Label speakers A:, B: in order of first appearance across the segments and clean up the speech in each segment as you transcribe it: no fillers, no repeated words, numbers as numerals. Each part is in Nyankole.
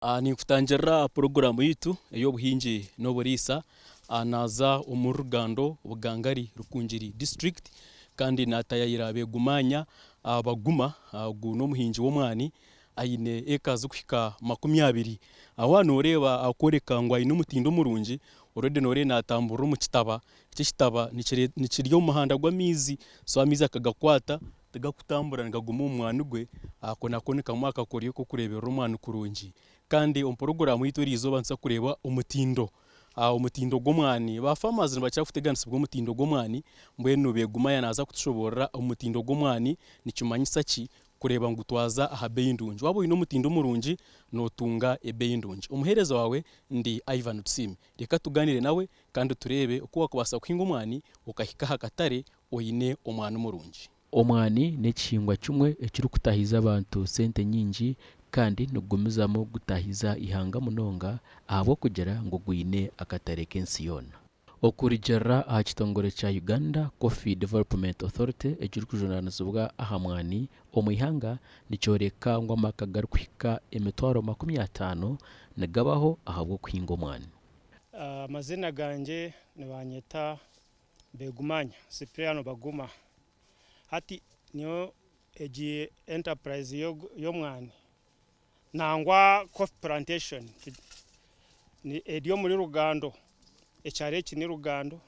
A: Ninkutangirira aha puroguraamu yaitu ey'obuhingi n'oburiisa. Naaza omuri Rugando, Bugangari, Rukungiri disiturikiti kandi naatayayira Begumanya Baguma. Ogu n'omuhingi w'omwani aine eka zirikuhika 20. Waaba nooreeba arikworeka ngu aine omutindo murungi, already nooreeba naatamburira omu kitaba. Eki ekitaba kiri omu muhanda gw'amaizi, so amaizi akagakwata tigakutambura nigaguma omu mwani gwe, ako nako ni kamwe aha kakoryo k'okureeberera omwani kurungi. Kandi omu puroguraamu yaitu eriizooba nituza kureeba omutindo, omutindo gw'omwani. Ba farmers nibakira kuteganisibwa omutindo gw'omwani, mbwenu Begumaya naaza kutushoboorora omutindo gw'omwani nikimanyisa ki kureeba ngu twaza aha beeyi ndungi. Waaba oine omutindo murungi, nootunga ebeeyi ndungi. Omuheereza waawe ndi Ivan Tusiime. Reka tugaaniire nawe kandi tureebe oku waakubaasa kuhinga omwani okahika aha katare oine omwani murungi. Omwani n'ekihingwa kimwe ekirikutahiza abantu sente nyingi kandi nigugumizamu gutahiza eihanga munonga ahabw'okugira ngu gwine akatare k'ensi yoona. Okurugiirira aha kitongore kya Uganda Coffee Development Authority ekirikujunaanizibwa aha mwani omu ihanga nikyoreka ngu amaka garikuhika 50,000 nigabaho ahabw'okuhinga omwani.
B: Amazina gangye nibanyeta Begumanya Cypriano Baguma. Hati nyowe egi enterprise y'omwani nangwa coffee plantation eri omuri Rugando, ekyaro eki ni Rugando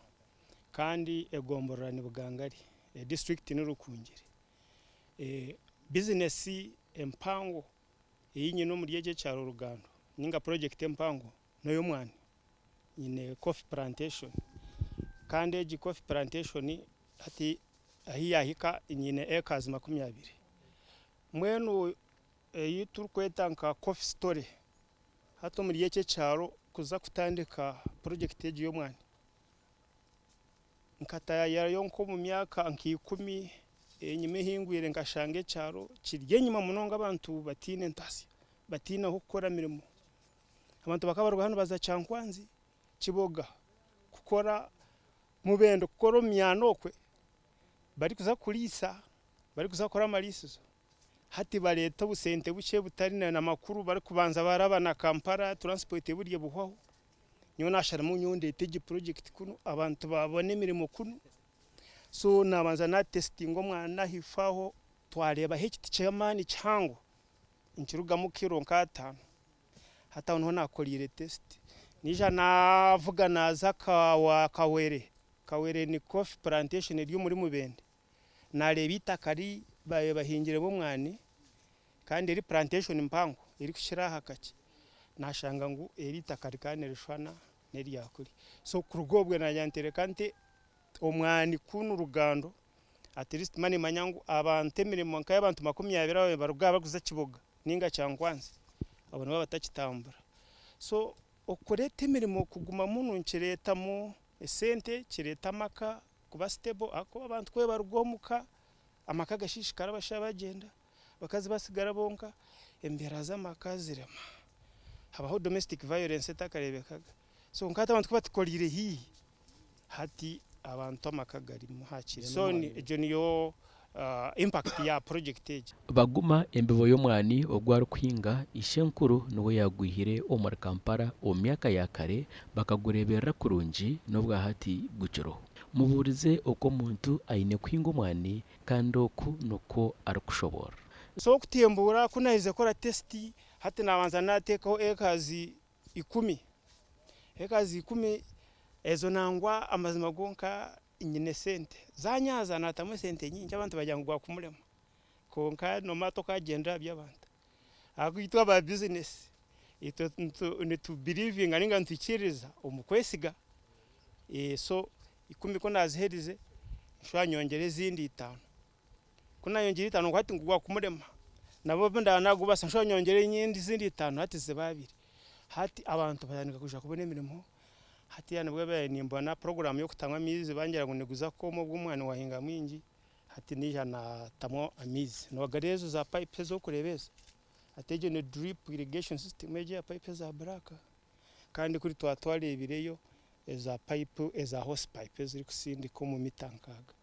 B: kandi egomborora ni Bugangari, disiturikiti ni Rukungiri. Bizinesi empango ei nyine omuri eki ekyaro Rugando ninga purojekiti empango n'ey'omwani. Nyine coffee plantation kandi egi coffee plantation hati ahi yaahika nyine acres 20. Mbwenu ei turikweta nka coffee story hati omuri eki ekyaro kuza kutandika project egi y'omwani nkataayayo nk'omu myaka nka ikumi enyima ehingwire nkashanga ekyaro kiri enyima munonga abantu bataine ntasya bataine ah'okukora mirimo. Abantu bakaba baruga hanu baza Kyankwanzi, Kiboga kukora Mubendo kukora omu myani okwe barikuza kuriisa, barikuza kukora amariisizo. Hati bareeta obusente bukye butari na makuru barikubanza baraba na Kampala transport eburyo ebuhwaho. Nyowe nasharamu nyowe ndeete egi project kunu abantu babone emirimo kunu. So nabanza natesitinga omwana ahaifo aho twareebaho ekiti ky'amaani kihango nikirugamu kiro nk'ataano. Hati aho niho nakoreire test. Naija navuga naza Kawere, Kawere ni coffee plantation eri omuri Mubende. Nareeba eitaka ri babaire bahingiremu omwani kandi eri plantation mpango erikukira aha kakye. Nashanga ngu eri eitaka rikaba nirishushana nerya kuri. So kuruga obwe nagira nti reka nte omwani kunu Rugando at least mba nimanya ngu abantu emirimo nk'eyabantu 20 ababaire nibaruga aha barikuza Kiboga ninga Kyankwanzi abo nibaba batakitambura. So okureeta emirimo kuguma munu nikireetamu esente, kireeta amaka kuba stable ahakuba abantu ku baruga omuka amaka gashishikara abashaija bagyenda, abakazi batsigara bonka, embeera z'amaka zirema. Habaho domestic violence etakareebekaga. So nka hati abantu ku batukoriire haihi hati abantu amaka garimu hakiri. So egyo niyo impact ya project egi.
A: Baguma embibo y'omwani ogu arikuhinga, ishenkuru niwe yaagwihire omuri Kampala omu myaka ya kare bakagureeberera kurungi n'obwahati gukiriho. Mubuurize oku omuntu aine kuhinga omwani kandi oku nikwo arikushoboorora.
B: So okutembuura ku naherize kukora test hati nabanza nateekaho acres ikumi, acres 10 ezo nangwa amazima gonka nyine esente zanyaza natamu esente nyingi abantu bagira ngu gwakumurema kwonka nomanya tokagyendera aha by'abantu ahakuba itwe aba bizinesi itwe nitu birivinga ninga nitwikiririza omu kwesiga so 10 ku naziherize nshuba nyongyera ezindi itaano ku nayongyera itaano ngu hati ngu gwakumurema nabwo obu ndaba nagubaasa nshuba nyongyere ezindi itaano hati zibe abiri hati abantu batandika kwija kubona emirimo Hatiiya nibwo nabaire nimbona puroguraamu y'okutamu amaizi bangira ngu niguza kwoma obwo omwani wahinga mwingi, hati naija natamu amaizi. Nogareeba ezo za pipe ezi orikureeba ezo, hati egyo ni drip irrigation system egyo eya pipe eza black. Kandi kuri twaba twareebireyo eza pipe eza horse pipe ezirikusindika omu mita nkaaga.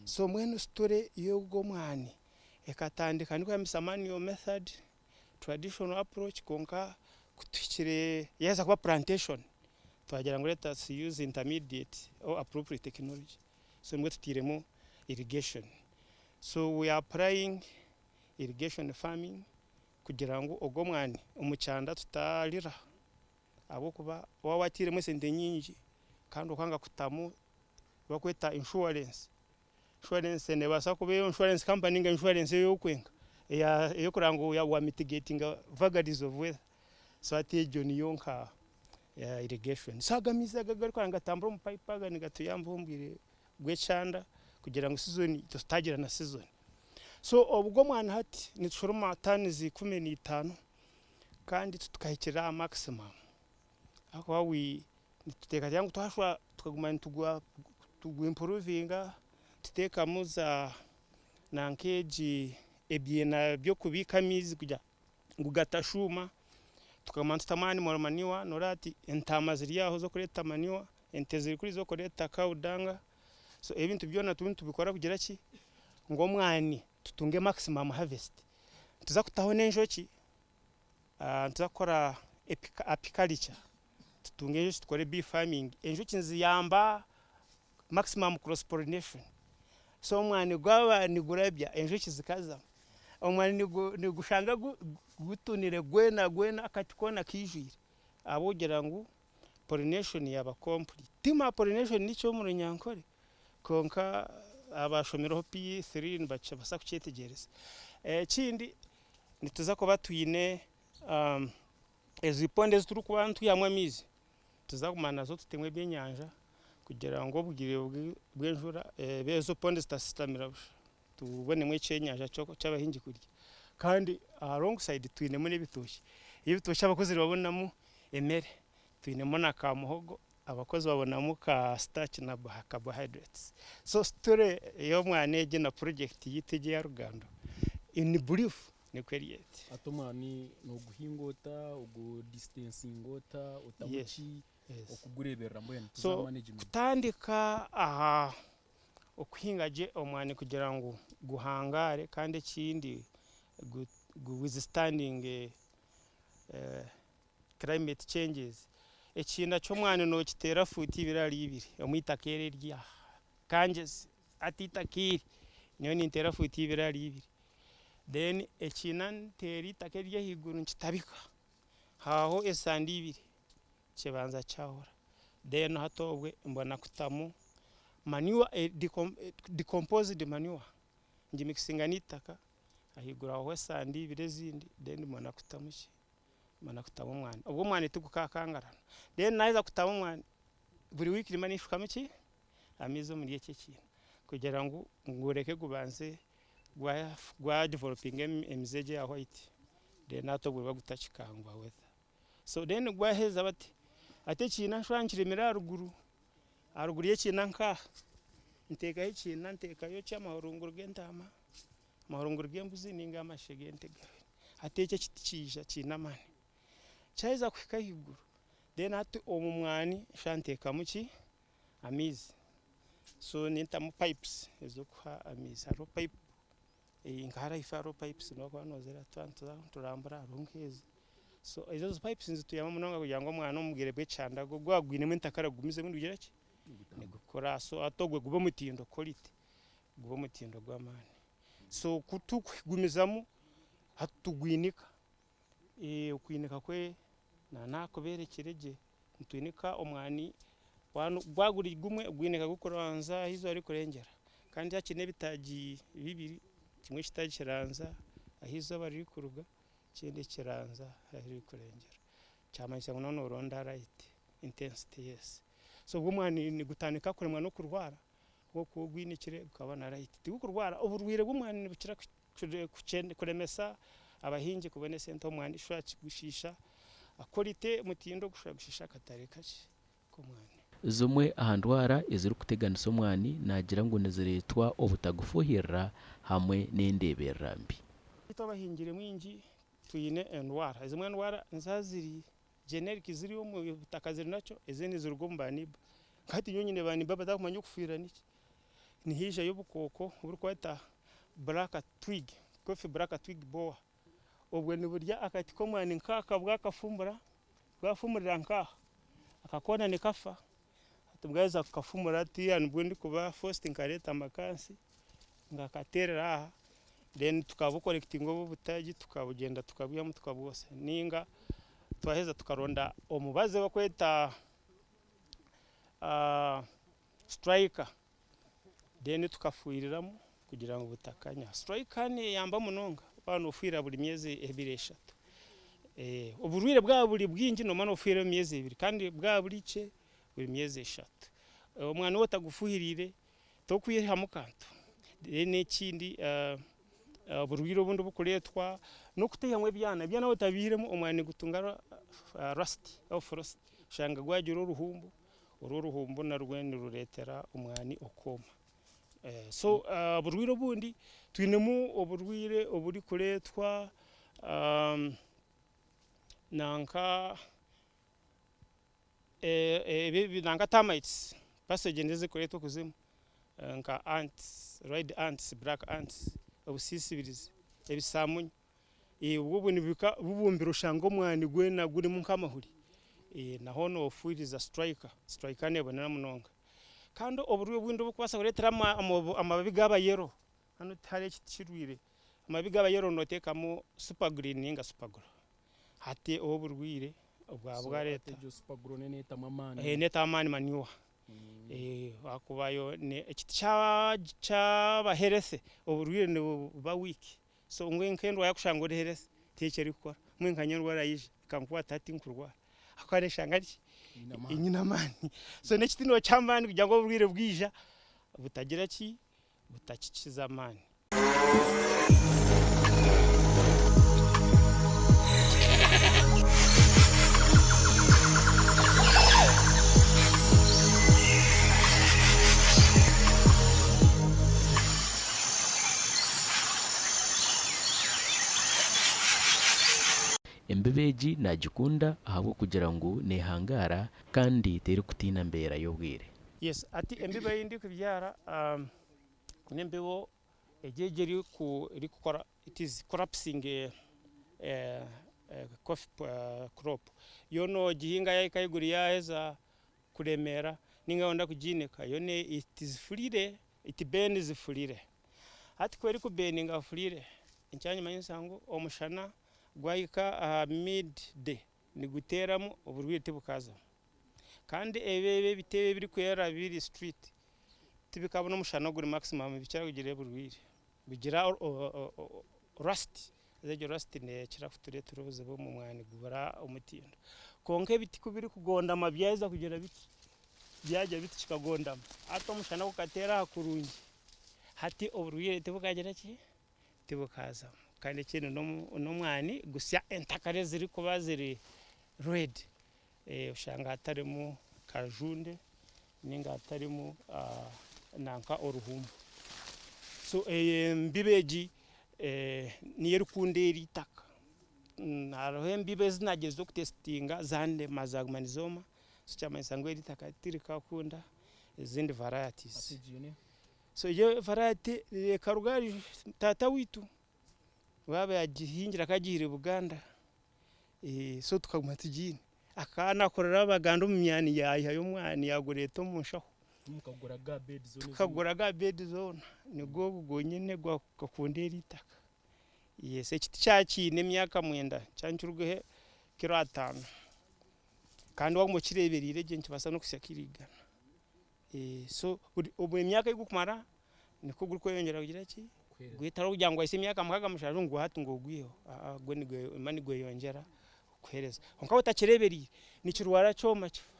B: So mbwenu story y'ogwo omwani ekatandika ndikuhambisa manual method, traditional approach kwonka. Ku tuhikire yaaheza kuba plantation, twagira ngu let us use intermediate or appropriate technology. So nibwo tutairemu irrigation. So we are applying irrigation farming kugira ngu ogwo omwani omu kyanda tutarira ahabw'okuba waaba watairemu esente nyingi kandi okanga kutamu ebi barikweta insurance. Insurance neebaasa kuba eya insurance company ninga insurance ey'okwenka ey'okureba ngu wa mitigatinga vagaries of weather. So hati egyo niyo nka irrigation. So aga amaizi aga agarikuba nigatambura omu pipe aga nigatuyamba omu bwire bw'ekyanda kugira ngu season tutagira na season. So obwo omwani hati nitushoroma tons 15 kandi tukahikirira aha maximum ahakuba we nituteekateeka ngu twashwa tukaguma nitugwa improvinga tuteekamu za nanka egi ebyina by'okubiika amaizi kugira ngu gatashuuma, tukaguma nitutamu animal manure noreeba hati entaama ziri aho z'okureeta manure, ente ziri kuri z'okureeta cow dung, so ebintu byona turiyo nitubikora kugira ki ngu omwani tutunge maximum harvest. Nituza kutaho n'enjoki, nituza kukora apiculture tutunge enjoki tukore bee farming, enjoki niziyamba maximum cross pollination, so omwani gwaba nigurabya enjoki zikazamu, omwani nigushanga gutunire gwena gwena akati koona keijwire ahabw'okugira ngu pollination yaaba complete. Tihaine pollination nikyo omu Runyankore kwonka abashomireho P3 nibabaasa kukyetegyereza. Ekindi nituza kuba twine ezi pond ezi turikuba nitwihamu amaizi, nituza kuguma nazo tutemu ebyenyanja kugira ngu obwire bw'enjura ezo pond zitasitamira busha tubonemu ekyenyanja ky'abahingi kurya. Kandi alongside twinemu n'ebitookye, ebitookye abakozi nibabonamu emere, twinemu na ka muhogo abakozi babonamu ka starch na carbohydrates. So story y'omwana egi na project yaitu egi eya Rugando in brief nikwo eri eti.
A: Hati omwani noguhinga ota, ogu distancinga ota, otamu ki, okugureeberera mbwenu tuza
B: So
A: management.
B: Kutandika aha okuhinga gye omwani kugira ngu guhangaare kandi ekindi gu withstanding climate changes, ekiina ky'omwani nookiteera fuuti ibiri ahari ibiri omu itaka eri eriri aha Kangyezi hati eitaka eri nyowe ninteera fuuti ibiri ahari ibiri then ekiina nteera eitaka eriri ahaiguru nkitabika haaho esande ibiri kibanza kyahura then hati obwe mbona kutamu manure decomposed manure ngimikisinga n'eitaka ahaiguru haaho esande ibiri ezindi then mbona kutamu ki? Mbona kutamu omwani. Obwo omwani tigukakangarana. Then naheza kutamu omwani, buri wiiki nimba ninshukamu ki? Amaizi omuri eki ekiina kugira ngu ngureke gubanze gwa developinga emizi egi eya white then hati obwo nibwo gutakikangwa weather. So then gwaheza bati, hati ekiina nshusha nkiremire aharuguru, aharuguru y'ekiina nkaha, nteekayo ekiina nteekayo ki amahurunguru g'entaama, amahurunguru g'embuzi ninga amashe g'ente. Hati eki ekiti kiija kiine amaani. Kyaheza kuhika ahaiguru, then hati omu mwani nshusha nteekamu ki? Amaizi. So nintamu pipes ez'okuha amaizi. Hariho pipe nka hariya ahaifo hariho pipes nobu orikuba nozireeba twaba niturambura hariho nk'ezi. So ezo pipes nizituyamba munonga kugira ngu omwani omu bwire bw'ekyanda gwo gwaba gwinemu entakara gugumizemu nigugira ki? Nigukura. So hati ogwo gube omutindo quality, gube omutindo gw'amaani. So ku tukugumizamu hati tugwinika, okwinika kwe nakuberekire gye, nitwinika omwani gwaba guri gumwe ogwinika gurikuranzya ahu eizooba ririkurengyera kandi yaaba kiine ebitaagi bibiri, kimwe ekitaagi kiranzya ahu eizooba ririkuruga ekindi kiranzya ahu ririkurengyera. Kyamanyisa ngu nooba noronda light intensity yes. So obwo omwani nigutandika kuremwa n'okurwara ahabw'okuba ogwinikire gukaba na light. Tigukurwara, oburwaire bw'omwani nibukira kuremesa abahingi kubona esente omwani kishobora kugushiisha quality omutindo gushobora gushiisha akatare kakye k'omwani.
A: Zimwe aha ndwara ezirikuteganisa omwani naagira ngu nizireetwa obutagufuuhirira hamwe n'endeeberera mbi.
B: Itwe abahingire mwingi twine endwara, ezimwe endwara niziba ziri generic ziri omu butaka ziri nakyo ezindi niziruga omu baniba. Nka hati nyowe nyine baniba abatakumanya okufuhirira niki. Nihaijayo obukooko oburikweta black twig, coffee black twig borer. Obwo niburya akati k'omwani nk'aka bwakafumbura, bwafumurira nk'aha, akakoona nikafa, hati bwaheza kukafumura hatiiya nibwo ndikuba forced nkareeta amakansi nkakateerera aha then tukabukorekitinga obu obutaagi tukabugyenda tukabwihamu tukabwotsya ninga twaheza tukaronda omubazi barikweta striker then tukafuhiriramu kugira ngu butakanya. Striker neyamba munonga waaba nofuhirira buri myezi ebiri eshatu. Oburwaire bwaba buri bwingi noomanya nofuhirira omu myezi ebiri kandi bwaba buri kye buri myezi eshatu. Omwana waaba otagufuhiriire tokwihamu kantu. Then ekindi oburwaire obundi oburikureetwa n'okutaihamu ebyana, ebyana waaba otabiihiremu omwana nigutunga rust or frost oshanga gwagira oruhumbu. Oru oruhumbu narwo nirureetera omwani okwoma. So oburwaire obundi, twinemu oburwaire oburikureetwa nanka nanka termites, pathogens ezirikureetwa okuzimu nka ants, red ants, black ants, obusisibirizi, ebisaamunyu. Obwo nibubumbira oshanga omwani gwena gurimu nk'amahuri. Naho noofuhiriza siturayika, siturayika neebonera munonga. Kandi oburyo obundi oburikubaasa kureetera amababi gaaba yero, hanu tihariho ekiti kirwaire, amababi gaaba yero nooteekamu supa guriini nainga supa guro. Hati oburwaire bwaba bwareeta.
A: Egyo supa guro neetamu amaani.
B: Neetamu amaani manure. Ahakuba yo ekiti kyaba healthy oburwaire nibuba weak. So mbwenu nk'endwara kushanga ori healthy tihaine eki erikukora. Mbwenu nka nyowe endwara yaija ekankwata hati tinkurwara ahabw'okuba neshanga ki? Nyine amaani. So n'ekiti nokiha amaani kugira ngu oburwaire bwija butagira ki? Butakikiza amaani.
A: Embibo egi naagikunda ahabw'okugira ngu neehangaara kandi terikutiina mbeera y'obwire.
B: Yes, hati embibo ei ndikubyara n'embibo egi egi erikukora it is collapsing coffee crop. Yo noogihinga yahika ahaiguru yaaheza kuremeera ninga wayenda kugiinika yo it is freely It bends freely. Hati ku erikubeninga freely, ekyanyima ninshusha ngu omushana gwahika aha mid day niguteeramu oburwaire tibukazamu. Kandi ebi ebiti ebi ebirikwera biri straight tibikabona omushana oguri maximum bikira kugira oburwaire. Bigira rust, haza egyo rust nekira kutureetera obuzibu omu mwani gubura omutindo. Kwonka ebiti kubirikugondama byaheza kugira biti, Byagya biti kikagondama. Hati omushana gukateera aha kurungi. Hati oburwaire tibukagira ki? Tibukaazamu. Kandi ekindi n'omwani gusya entakara ezirikuba ziri red. Oshanga hatarimu kajunde ninga hatarimu nanka oruhumbu. So embibo egi niyo erikunda eri itaka. Hariho embibo ezi naagyerize kutesitinga zandema zaguma nizooma. So kyamanyisa ngu eri itaka tirikakunda ezindi varieties. So egyo variety ekaruga ahari taata waitu waaba yagihingire akagihire Buganda so tukaguma tugiine. Akaba nakorera Abaganda omu myani yayihayo omwani yagureeta omu nshaho. Tukagura ga bed zoona nigwo ogu gwonyine gwakunda eri itaka. Yes ekiti kyakiine emyaka mwenda kyaba nikirugaho kiro ataano. Kandi waguma okireebereire gye nikibaasa n'okuhitsya kiro igana. So obwo emyaka ei gurikumara nikwo gurikweyongyera kugira ki? Hatariho kugira ngu wahitsya emyaka mukaaga mushanju ngu hati ngu ogwiheho, aa gwo niguma nigweyongyera kukuheereza. Kwonka waaba otakireebereire nikirwara kyoma kifa.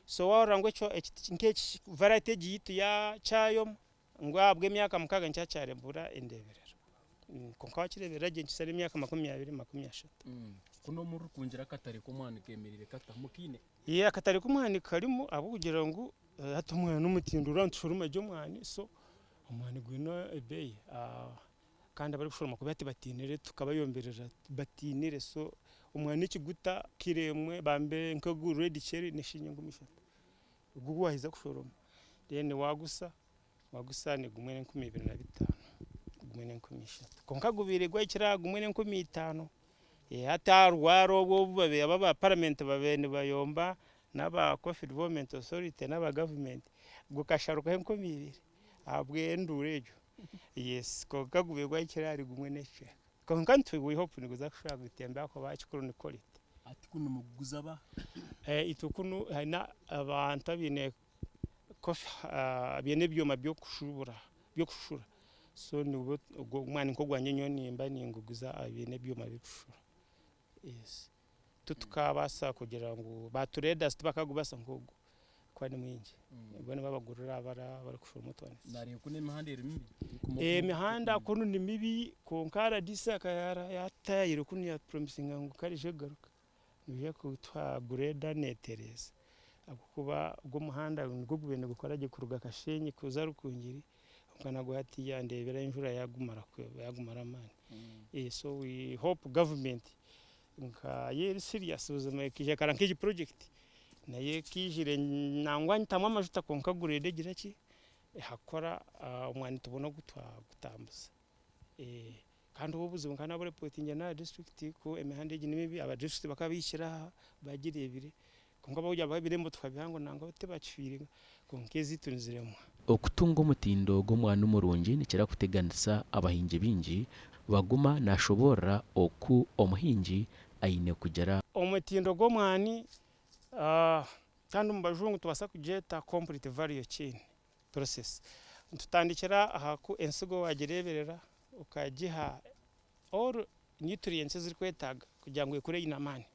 B: So waahurira ngu ekyo ekiti nk'eki variety egi yaitu kyayoma Ngu ahabw'emyaka mukaga nkyakyarembura endeeberero. Kwonka wakireeberera gye nikihitsya n'emyaka 20, 30.
A: Kunu omu Rukungiri akatare k'omwani kemereire kata? Mukaine?
B: Yee akatare k'omwani karimu ahabw'okugira ngu hati omwani n'omutindo oraba nitushoroma gye omwani so omwani gwine ebeeyi kandi abarikushoroma kubi hati batiinire tukabayomberera batiinire so omwani ekiguta kiro emwe bambe nk'ogu red cherry n'eshiringi 3000 ogu ogu waaheza kushoroma then waagusa. Wagusa ni gumwe n'enkumi ibiri na bitaano. Gumwe n'enkumi ishatu. Kwonka gubaire gwahikire aha gumwe n'enkumi itaano. Hati aha rwara obwo obu babaire aba aba paramenti babaire nibayomba n'aba Coffee Development Authority n'aba gavumenti, gukasharukaho 2000 ahabw'enduuru egyo. Yes, kwonka gubaire gwahikire ahari gumwe n'ekicweka. Kwonka nitwe we hope niguza kushuba gutembe ahakuba ekikuru ni quality.
A: Hati kunu nimuguguza ba?
B: Itwe kunu haine abantu abaine coffee abaine ebyoma by'okushubura by'okushushura so nibwo ogwo omwani nk'ogwangye nyowe nimba ninguguza abaine ebyoma by'okushushura. Yes. Titukabaasa kugira ngu ba traders tibakagubaasa nk'ogu kuba ni mwingi. Bo nibabagurira abarikushoroma otwani.
A: Nareeba kunu emihanda eri mibi.
B: Emihanda kunu ni mibi kwonka rdc yatayire kunu yatupromisinga ngu karije kugaruka nibija kutuha grader netereeza ahabw'okuba ogu omuhanda nigwo gubaire nigukora gye kuruga Kashenyi kuza Rukungiri kwonka nagwo hatiiya ndeebera enjura yagumara amaani. So we hope government nka yo eri serious buzima ekaija ekareeba nk'egi project nayo ekaijire nangwa nitamu amajuta kwonka grade egire ki ehakora omwani tubone ogu twagutambuza. Kandi obu obuzibu nkaba naburepotingira n'aha disiturikiti ku emihanda egi ni mibi, aba disiturikiti bakaba bahikire aha bagireebire kwonka bakugira ngu ebirembo bihango nangwa tibakifiiringa kwonka ezaitu niziremwa.
A: Okutunga omutindo gw'omwani murungi nikira kuteganisa abahingi baingi, Baguma nashoboorora oku omuhingi aine kugira.
B: Omutindo gw'omwani kandi omu bajungu nitubaasa kugyeta complete value chain process. Nitutandikira aha ku ensigo waagireeberera okagiha all nutrients ezirikwetaaga kugira ngu ekure eine amaani,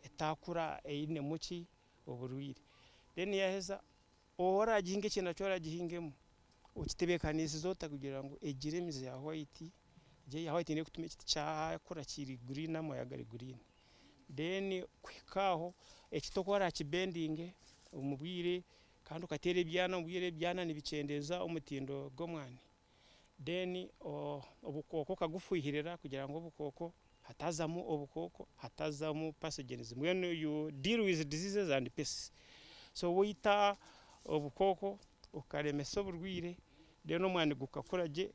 B: etaakura einemu ki oburwaire. Then yaaheza Ou oraagihinga ekyenda ki oraagihingemu, okitebeekanisize ota kugira ngu egire emizi ya white, egyo eya white niyo erikutuma ekiti kyakura kiri green amababi gari green. Then kuhika aho ekiti oku oraakibendinge omu bwire kandi okateera ebyana omu bwire, ebyana nibikyendeeza omutindo gw'omwani. Then obukooko okagufuhirira kugira ngu obukooko hatazamu obukooko hatazamu pathogens mbwenu you deal with diseases and pests. So waita obukooko okaremesa oburwaire then omwani gukakura gye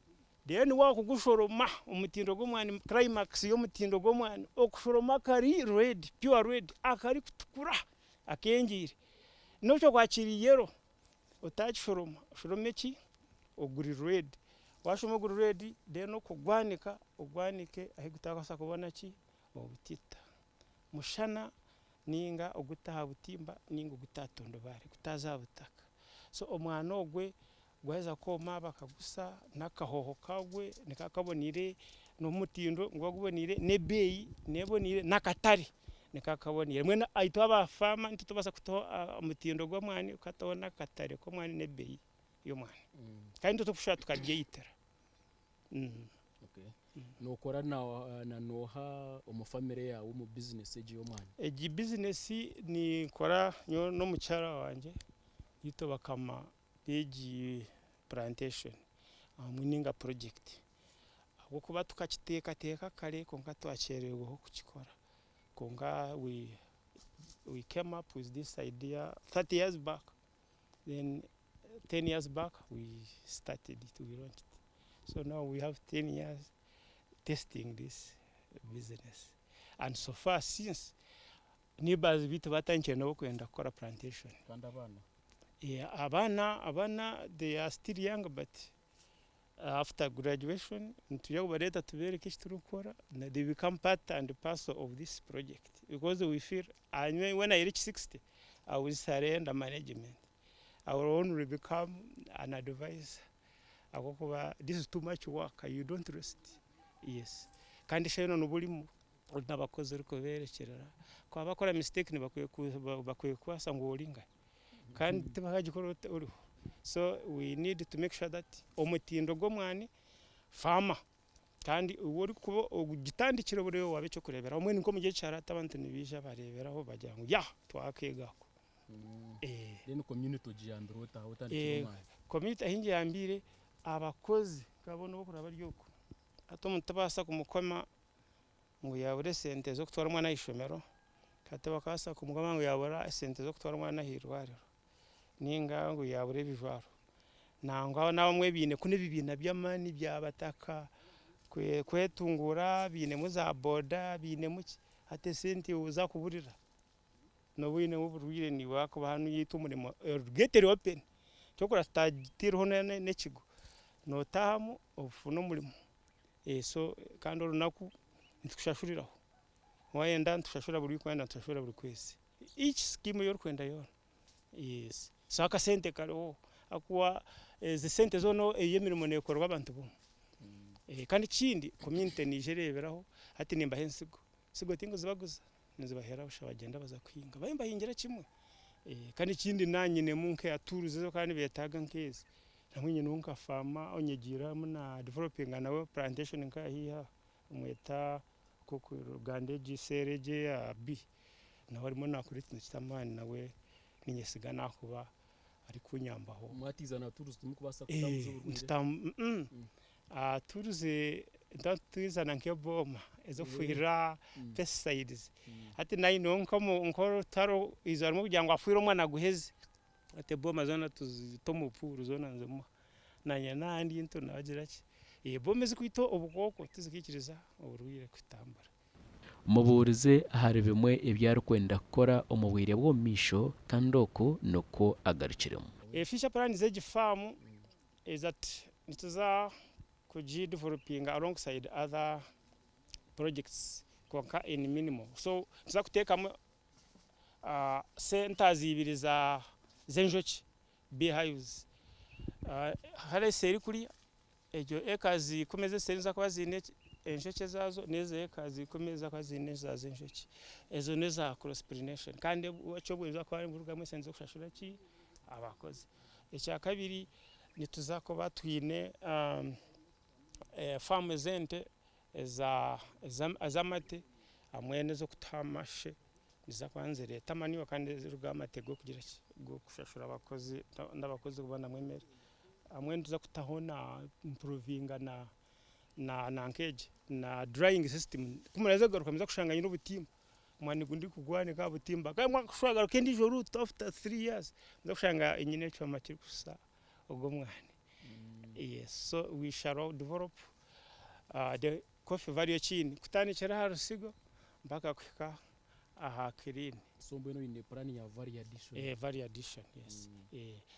B: then wakugushoroma omutindo gw'omwani climax y'omutindo gw'omwani okushoroma kari red pure red akarikutukura akengiire n'obu kyokuba kiri yellow Otakishoroma, oshorome ki? Oguri red. Washoroma oguri red then okugwanika, ogwanike ahu gutakubaasa kubona ki? Obutita. Mushana ninga oguta aha butimba ninga oguta aha tundubare gutaza aha butaka. So omwana ogwe gwaheza kwoma bakagusa n'akahoho kagwe nikaba kaboniire n'omutindo niguba guboniire n'ebeeyi neboniire n'akatare. Niko akaboniire. Mbwenu itwe aba faama nitubaasa kutaho omutindo gw'omwani tukataho n'akatare k'omwani n'ebeeyi y'omwani. Kandi nitwe turikushusha tukabyeyitira.
A: Nookora na nooha omu famire yaawe omu bizinesi egi y'omwani?
B: Egi bizinesi ninkora nyowe n'omukyara wangye itwe bakama b'egi plantation hamwe ninga project. Ahabw'okuba tukakiteekateeka kare kwonka twakyerererwaho kukikora. Kwonka we we came up with this idea 30 years back then 10 years back we started it, we launched it. So now we have 10 years testing this business and so far since neighbors baitu batandikire nabo kwenda kukora plantation.
A: Kandi abaana?
B: Yeah, abaana abaana they are still young but After graduation nitwija kubareeta tubeereke eki turikukora they become part and parcel of this project because we feel nyowe when I reach 60 I will surrender management I will only become an advisor ahabw'okuba this is too much work you don't rest yes kandi eshaaha yoona nooba orimu ori n'abakozi orikubeerekyerera ku bakora mistake nibakwekwasa ngu ori nkahi. Kandi tibakagikora oriho so we need to make sure that omutindo gw'omwani farmer kandi iwe orikuba ogitandikire buriyo waaba eky'okureeberaho mbwenu nk'omuri eki kyaro hati abantu nibaija bareeberaho bagira ngu yah twakeega aku.
A: Then community ogiyambire ota otandikire omwani?
B: Community ahu ngiyambiire abakozi nkabo nobu orikureeba bari oku hati omuntu tobaasa kumukoma ngu yaabura esente z'okutwara omwana aha ishomero, hati bakabaasa kumugamba ngu yaabura esente z'okutwara omwana aha irwariro ninga ngu yaabura ebijwaro. Nangwa n'abamwe baine kunu ebibiina by'amaani byabataka kwetunguura bainemu za boda bainemu ki hati esente iwe zakuburira noba oinemu oburwaire niiwe wakuba hanu yaitu omurimo gate eri open kyokora tutatiireho n'ekigo notahamu ofune omurimo so kandi orunaku nitukushashuriraho wayenda nitukushashura buri wiiki wayenda nitukushashura buri kwezi each scheme eyi orikwenda yoona. Yes so akasente kariho ahakuba ezi sente zoona ey'emirimo neekorwa abantu bomwe. Kandi ekindi community neija ereeberaho hati nimbaha ensigo, ensigo tinkuzibaguza nizibaheera busha bagyenda baza kuhinga babe nibahingira kimwe. Kandi ekindi naaba nyinemu nka tools ezi barikuba nibeetaaga nk'ezi nabwo nyineho nka farmer onyegiiremu na developinga nawe plantation nka haihi aho bamweta Ruganda egi seeri egi eya B. Nawe arimu naakora ekintu ky'amaani nawe niinyesiga naakuba arikunyambaho.
A: Mwatiiza na turuzi timurikubaasa kutambuza oburwaire?
B: Turuzi nituba nitwizana nk'ebooma ez'okufuhirira pesticides. Hati naineho nk'orutaro eizooba rimwe kugira ngu afuhire omwana aguheze, hati ebooma zoona tuzita omu puuru zoona nizimuha. Naanye nandi ntyo naagira ki, ebooma ezirikwita obukooko tizikwikiriza oburwaire kutambura.
C: Mubuurize ahari bimwe ebi arikwenda kukora omu bwire bw'omu maisho kandi oku nikwo agarukiremu.
B: Future plan z'egi farm is that nituza kugi developinga alongside other projects kwonka in minimal so nituza kuteekamu centers ibiri z'enjoki bee hives hare eseeri kuriya Egyo acres ikumi ez'esente niziza kuba ziine enjoki ezaazo n'ezo acres ikumi niziza kuba ziine ezaazo enjoki. Ezo n'eza cross pollination kandi eky'obwengye nibuza kuba niburugamu esente z'okushashura ki? Abakozi. Ekyakabiri nituza kuba twine faamu z'ente ez'amate hamwe n'ez'okutuha amashe niziza kuba nizireeta manure kandi nizirugaho amate g'okugira ki? G'okushashura abakozi n'abakozi kubonamu emere. Hamwe nituza kutaho na improvinga na na nk'egi na drying system ku muraza kugaruka nimuza kushanga nyine obutimba omwani ogu ndikugwanika aha butimba kandi mwagaruka endiijo route after 3 years nimuza kushanga nyine ekyoma kirikushusha ogwo omwani. Yes so we shall develop the coffee value chain kutandikira aha rusigo mpaka kuhika aha clean.
A: So mbwenu oine plan ya value addition?
B: Eh value addition yes.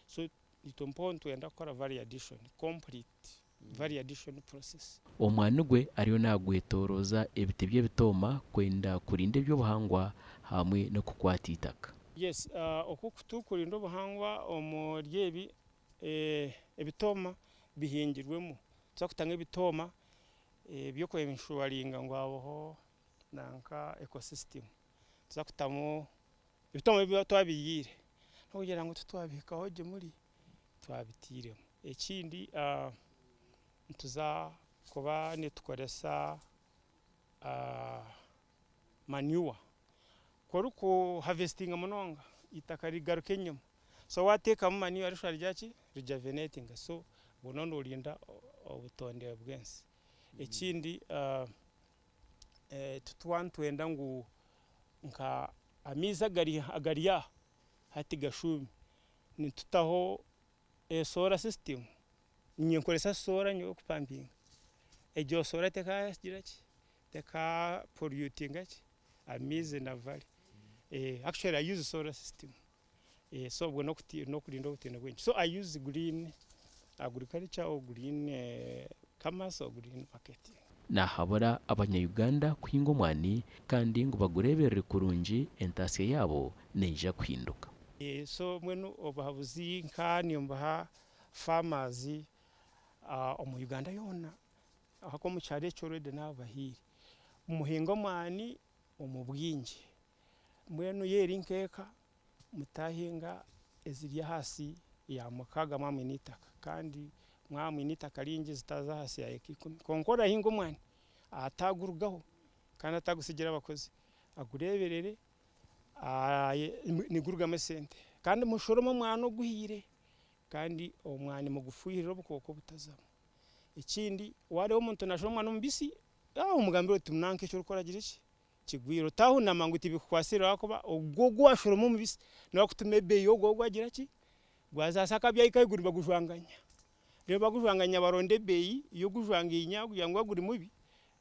B: So Itwe mpaho nitwenda kukora value addition, complete value addition process.
C: Omwani gwe ariyo nagwetoroza ebiti by'ebitooma kwenda kurinda eby'obuhangwa hamwe n'okukwata eitaka.
B: Yes, oku tukurinda obuhangwa omuri ebi ebitooma bihingirwemu, nituza kutamu ebitooma eby'oku enshuwaringa ngu habeho nanka ecosystem, nituza kutamu Ebitooma ebi twabihaire n'okugira ngu titwabihikaho gye muri twabitairemu. Ekindi nituza kuba nitukoresa manure. Ku orikuhavesitinga munonga eitaka rigaruka enyima so wateekamu manure rishusha rigira ki? Rijavenetinga so obwo nooba noorinda obutonde bw'ensi. Ekindi titwaba nitwenda ngu nka amaizi agari aha hati gashuume, nitutaho solar system, niinye nkoresa solar nyowe kupampinga, egyo solar tekagira ki, teka polyutinga ki amaizi na valley, actually I use solar system, so obwo n'okurinda obutindo bw'ensi, so I use green agriculture or green commerce or green marketing.
C: Naahabura abanya-Uganda kuhinga omwani kandi ngu bagureeberere kurungi entaasya yaabo neija kuhinduka.
B: So mbwenu obuhabuzi nka nimbuha farmers omu Uganda yoona ahakuba omu kyaro ekyo already naabubahaire, muhinge omwani omu bwingi. Mbwenu y'eri nk'eka mutahinga eziri ahansi ya mukaaga mwaba mwine eitaka kandi mwaba mwine eitaka ringi zitaza ahansi ya eka ikumi. Kwonka orahinga omwani atagurugaho kandi atagutsigira abakozi, agureeberere nigurugamu esente kandi mushorome omwani oguhiire kandi omwani mugufuhirire obukooko butazamu. Ekindi waareeba omuntu naashoroma omwani omubisi, omugambire oti nanka eki orikukora gira ki? Kigwire otahunama ngu tibikukwatsire ahakuba ogwo ogu washoroma omubisi niwe akutuma ebeeyi ogwo gwagira ki? Gwaza ahansi akabi ahika ahaiguru nibagujwanganya. Reero bagujwanganya baronda ebeeyi y'ogujwangainya kugira ngu gwaba guri mubi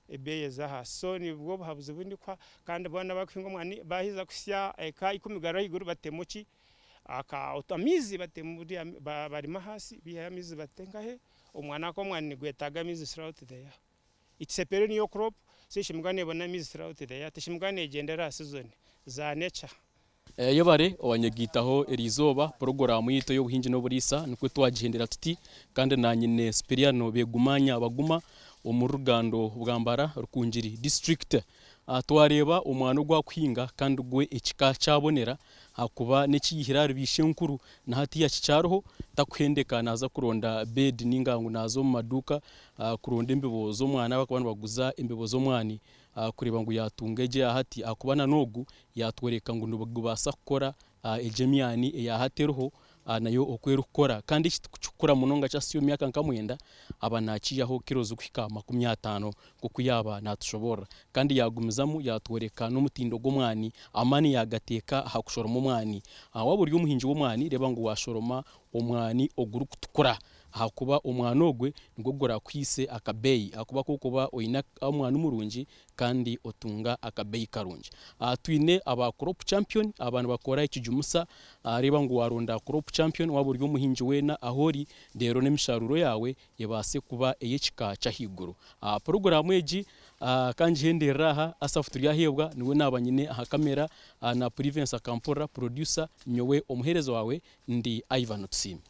B: ebeeyi eze ahaasi. So nibwo obuhabuzi obu ndikuha kandi boona abarikuhinga omwani baaheza kuhitsya eka ikumi kugarura ahaiguru batemu ki aka amaizi batemu buriya barime ahaasi baiheyo amaizi bate nkahe omwani ahakuba omwani nigwetaaga amaizi throughout the year. It's a perennial crop so eshemererwa neebona amaizi throughout the year teshemererwa neegyendera aha season za nature.
A: Yebare owanyegaitaho eriizooba, puroguraamu yaitu ey'obuhingi n'oburiisa nikwo twagihendera tuti kandi naanye nyine Sipiriano Begumanya Baguma omu rugando Bwambara Rukungiri District. Twareeba omwana ogu akuhinga kandi gwe ekika kyabonera ahakuba n'ekiyihire ahari baishenkuru na hatiiya kikyariho takuhendeka naaza kuronda bed ninga ngu naaza omu maduuka kuronda embibo z'omwani ahu barikuba nibaguza embibo z'omwani kureeba ngu yaatunga egyo eya hati ahakuba na n'ogu yaatworeka ngu nigubaasa kukora egyo emyani eya hati eriho nayo oku erikukora kandi eki tikukikura munonga kyahitsya omu myaka nka mwenda aba naakiihaho kiro zirikuhika 50 nk'oku yaaba naatushoboorora. Kandi yaagumizamu yaatworeka n'omutindo gw'omwani, amaani yaagateeka aha kushoroma omwani. Waaba ori omuhingi w'omwani reeba ngu waashoroma omwani ogurikutukura ahakuba omwani ogwe nigwo guraakuhaise akabeeyi ahakuba ku orikuba oine omwani murungi kandi otunga akabeeyi karungi. Twine aba Crop Champion aba nibakora ekijumusa, reeba ngu waaronda Crop Champion waaba ori omuhingi weena ahu ori reero n'emisharuuro yaawe ebaase kuba ey'ekika ky'ahaiguru. Puroguraamu egi ka ngihenderere aha, Asaph Turyaheebwa niwe naaba nyine aha kamera na Privence Akampurira producer, nyowe omuheereza waawe ndi Ivan Tusiime.